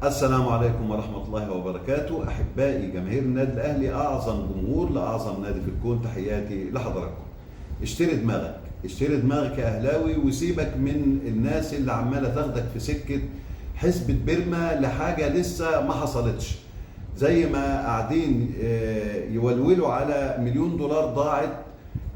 السلام عليكم ورحمة الله وبركاته. أحبائي جماهير النادي الأهلي، أعظم جمهور لأعظم نادي في الكون، تحياتي لحضراتكم. اشتري دماغك، اشتري دماغك يا أهلاوي، وسيبك من الناس اللي عمالة تاخدك في سكة حسبة بيرما لحاجة لسه ما حصلتش، زي ما قاعدين يولولوا على $1,000,000 ضاعت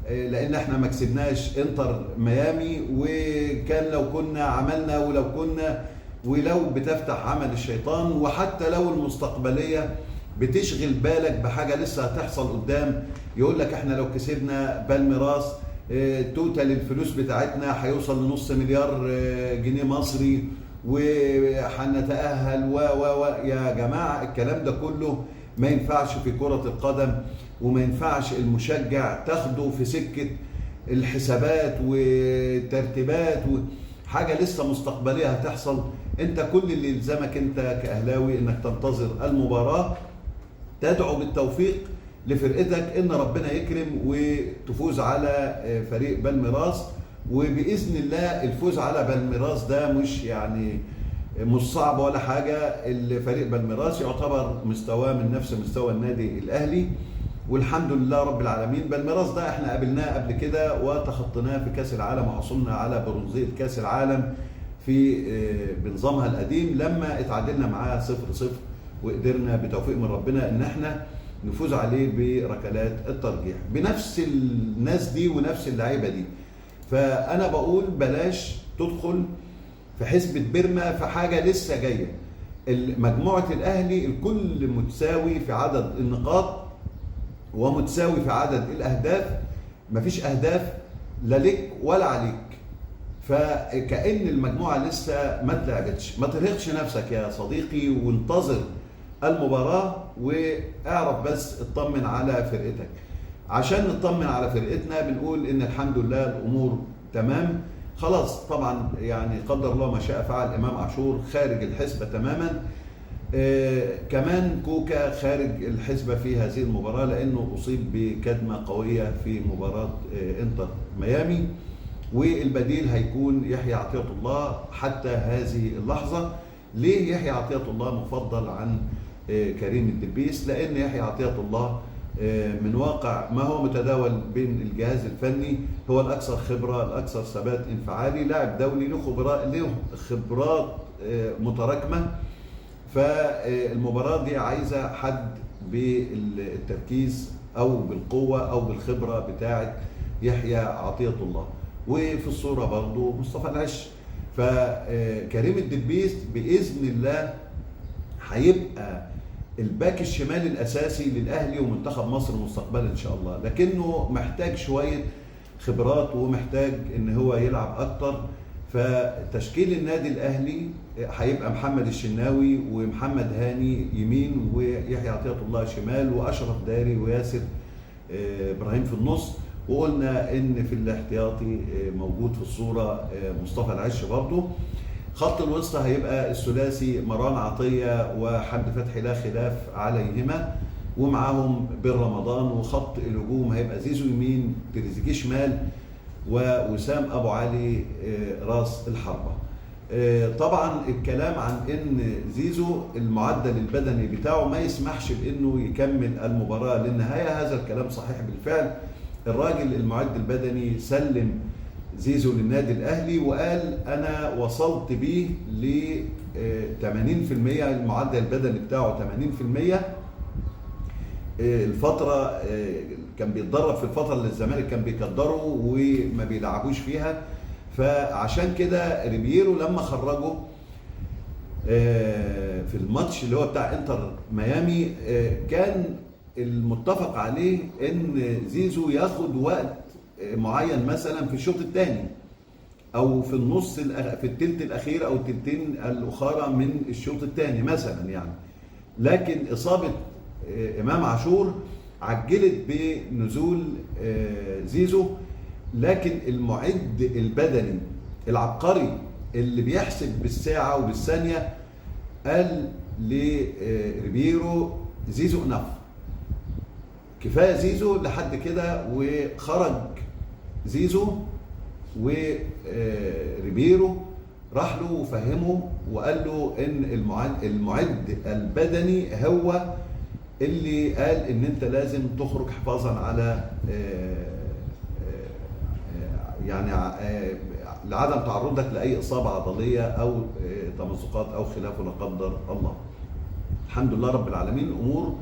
لأن احنا ما كسبناش انتر ميامي، وكان لو كنا عملنا ولو كنا ولو بتفتح عمل الشيطان، وحتى لو المستقبلية بتشغل بالك بحاجة لسه هتحصل قدام، يقول لك احنا لو كسبنا بالميراس total الفلوس بتاعتنا هيوصل ل500,000 جنيه مصري وهنتأهل و و و يا جماعة الكلام ده كله ما ينفعش في كرة القدم، وما ينفعش المشجع تاخده في سكة الحسابات والترتيبات وحاجة لسه مستقبلية هتحصل. انت كل اللي يلزمك انت كأهلاوي انك تنتظر المباراة، تدعو بالتوفيق لفرقتك ان ربنا يكرم وتفوز على فريق بالميراس، وبإذن الله الفوز على بالميراس ده مش صعب ولا حاجة. الفريق بالميراس يعتبر مستواه من نفس مستوى النادي الأهلي، والحمد لله رب العالمين. بالميراس ده احنا قابلناه قبل كده وتخطيناه في كأس العالم وحصلنا على برونزية كأس العالم في بنظامها القديم لما اتعادلنا معاه 0-0، وقدرنا بتوفيق من ربنا ان احنا نفوز عليه بركلات الترجيح بنفس الناس دي ونفس اللعيبة دي. فانا بقول بلاش تدخل في حسبة بيرما في حاجة لسه جاية. مجموعة الاهلي الكل متساوي في عدد النقاط ومتساوي في عدد الاهداف، مفيش اهداف لا لك ولا عليك، فكأن المجموعة لسه ما اتلعبتش. ما ترهقش نفسك يا صديقي، وانتظر المباراة واعرف بس اطمن على فرقتك. عشان نطمن على فرقتنا بنقول ان الحمد لله الامور تمام خلاص. طبعا قدر الله ما شاء فعل، امام عاشور خارج الحسبة تماما، كمان كوكا خارج الحسبة في هذه المباراة لانه اصيب بكدمة قوية في مباراة انتر ميامي، والبديل هيكون يحيى عطية الله حتى هذه اللحظة. ليه يحيى عطية الله مفضل عن كريم الدبيس؟ لأن يحيى عطية الله من واقع ما هو متداول بين الجهاز الفني هو الأكثر خبرة، الأكثر ثبات انفعالي، لاعب دولي له خبرات متراكمة. فالمباراة دي عايزة حد بالتركيز أو بالقوة أو بالخبرة بتاعة يحيى عطية الله، وفي الصورة برضو مصطفى العش. فكريم الدبيس بإذن الله هيبقى الباك الشمال الأساسي للأهلي ومنتخب مصر مستقبلا إن شاء الله، لكنه محتاج شوية خبرات ومحتاج إن هو يلعب أكتر. فتشكيل النادي الأهلي هيبقى محمد الشناوي ومحمد هاني يمين، ويحيى عطية الله شمال، وأشرف داري وياسر إبراهيم في النص، وقلنا إن في الاحتياطي موجود في الصورة مصطفى العش برضه. خط الوسط هيبقى الثلاثي مروان عطية وحمدي فتحي لا خلاف عليهما، ومعاهم بن رمضان. وخط الهجوم هيبقى زيزو يمين، تريزيجيه شمال، ووسام أبو علي راس الحربة. طبعا الكلام عن إن زيزو المعدل البدني بتاعه ما يسمحش بإنه يكمل المباراة للنهاية، هذا الكلام صحيح بالفعل. الراجل المعد البدني سلم زيزو للنادي الأهلي وقال أنا وصلت بيه ل 80%، المعدل البدني بتاعه 80%. الفترة كان بيتدرب في الفترة اللي الزمالك كان بيقدره وما بيلعبوش فيها، فعشان كده ريبيرو لما خرجه في الماتش اللي هو بتاع انتر ميامي كان المتفق عليه ان زيزو ياخد وقت معين مثلا في الشوط الثاني او في النص في الثلث الاخير او الثلثين الاخرى من الشوط الثاني مثلا لكن اصابه امام عاشور عجلت بنزول زيزو. لكن المعد البدني العبقري اللي بيحسب بالساعة وبالثانيه قال لريبيرو زيزو enough، كفاية زيزو لحد كده. وخرج زيزو وريبيرو راح له وفهمه وقال له ان المعد البدني هو اللي قال ان انت لازم تخرج حفاظا على يعني لعدم تعرضك لاي اصابه عضلية او تمزقات او خلافه لا قدر الله. الحمد لله رب العالمين، الامور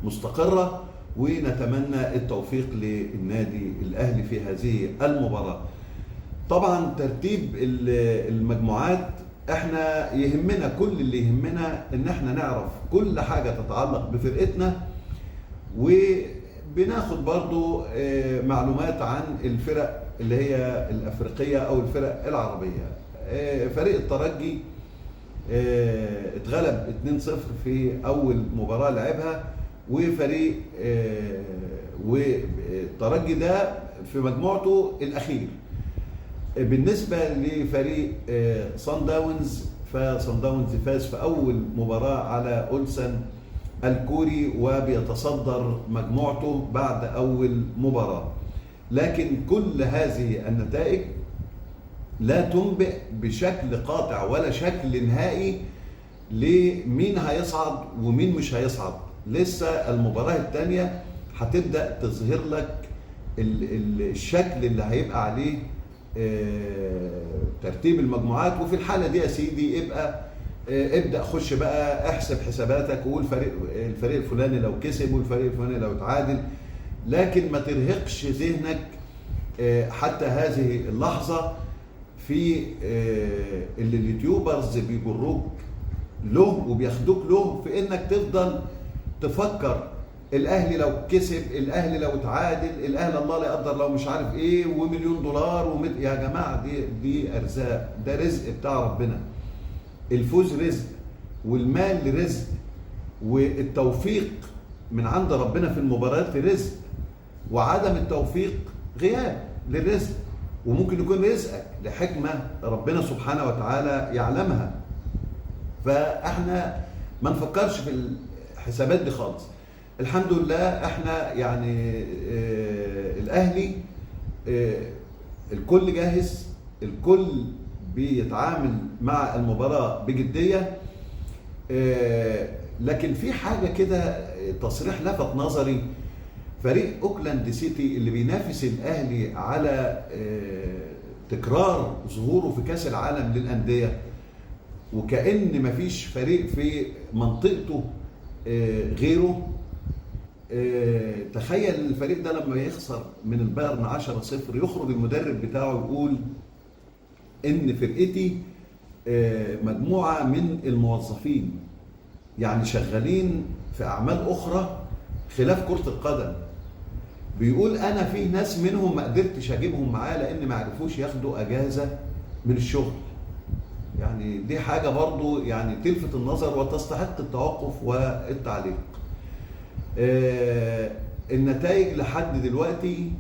مستقره، ونتمنى التوفيق للنادي الاهلي في هذه المباراة. طبعا ترتيب المجموعات احنا يهمنا، كل اللي يهمنا ان احنا نعرف كل حاجة تتعلق بفرقتنا، وبناخد برضو معلومات عن الفرق اللي هي الافريقية او الفرق العربية. فريق الترجي اتغلب 2-0 في اول مباراة لعبها، وفريق والترجي ده في مجموعته الاخير. بالنسبة لفريق صن داونز، فصن داونز فاز في اول مباراة على اولسن الكوري وبيتصدر مجموعته بعد اول مباراة. لكن كل هذه النتائج لا تنبئ بشكل قاطع ولا شكل نهائي لمين هيصعد ومين مش هيصعد. لسه المباراة الثانية هتبدأ تظهر لك الشكل اللي هيبقى عليه ترتيب المجموعات. وفي الحالة دي يا سيدي ابقى ابدأ خش بقى احسب حساباتك وقول الفريق الفلاني لو كسب والفريق الفلاني لو تعادل، لكن ما ترهقش ذهنك حتى هذه اللحظة في اللي اليوتيوبرز بيجروك له وبياخدوك له في انك تفضل تفكر الاهلي لو كسب، الاهلي لو تعادل، الاهلي الله لا يقدر لو مش عارف ايه، ومليون دولار يا جماعة دي ارزاق، ده رزق بتاع ربنا. الفوز رزق، والمال رزق، والتوفيق من عند ربنا في المباريات رزق، وعدم التوفيق غياب للرزق، وممكن يكون رزقك لحكمة ربنا سبحانه وتعالى يعلمها. فاحنا ما نفكرش في الحسابات دي خالص. الحمد لله احنا يعني الاهلي الكل جاهز، الكل بيتعامل مع المباراة بجدية. لكن في حاجة كده تصريح لفت نظري، فريق اوكلاند سيتي اللي بينافس الاهلي على تكرار ظهوره في كاس العالم للاندية، وكأن مفيش فريق في منطقته غيره. تخيل الفريق ده لما يخسر من البايرن 10-0 يخرج المدرب بتاعه يقول ان فرقتي مجموعة من الموظفين، يعني شغالين في اعمال اخرى خلاف كرة القدم. بيقول انا في ناس منهم ما قدرتش اجيبهم معايا لان ما عرفوش ياخدوا اجازة من الشغل. يعني دي حاجة برضو يعني تلفت النظر وتستحق التوقف والتعليق. النتائج لحد دلوقتي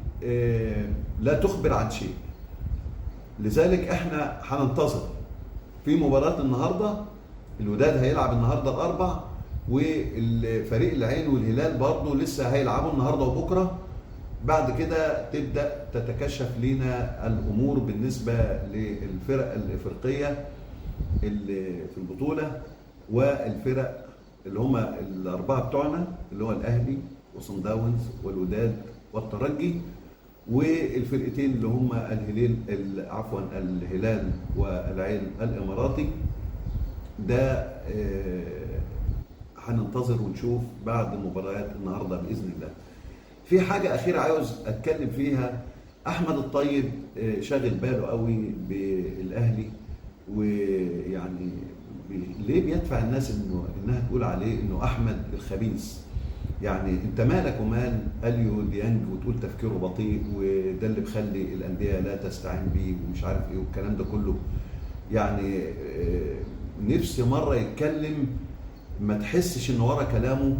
لا تخبر عن شيء، لذلك احنا هننتظر في مباراة النهاردة. الوداد هيلعب النهاردة الاربع، والفريق العين والهلال برضو لسه هيلعبوا النهارده وبكره. بعد كده تبدأ تتكشف لنا الأمور بالنسبة للفرق الإفريقية اللي في البطولة، والفرق اللي هم الأربعة بتوعنا اللي هو الأهلي وصن داونز والوداد والترجي، والفرقتين اللي هم الهلال والعين الإماراتي. ده هننتظر ونشوف بعد مباريات النهارده باذن الله. في حاجة اخيرة عاوز اتكلم فيها، احمد الطيب شاغل باله قوي بالاهلي، ويعني ليه بيدفع الناس انها تقول عليه انه احمد الخبيث؟ يعني انت مالك ومال اليو ديانج وتقول تفكيره بطيء وده اللي بخلي الاندية لا تستعين بيه ومش عارف ايه والكلام ده كله. يعني نفسي مرة يتكلم ما تحسش ان ورا كلامه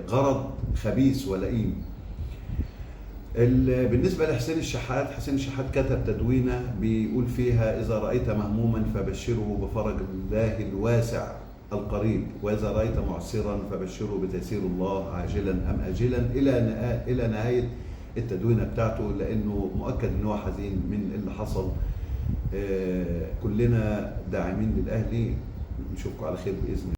غرض خبيث ولئيم. بالنسبة لحسين الشحات، حسين الشحات كتب تدوينه بيقول فيها: اذا رايت مهموما فبشره بفرج الله الواسع القريب، واذا رايت معسرا فبشره بتيسير الله عاجلا ام اجلا، الى نهاية التدوينه بتاعته، لانه مؤكد ان هو حزين من اللي حصل كلنا داعمين للاهلي. نشوفكم على خير باذن الله.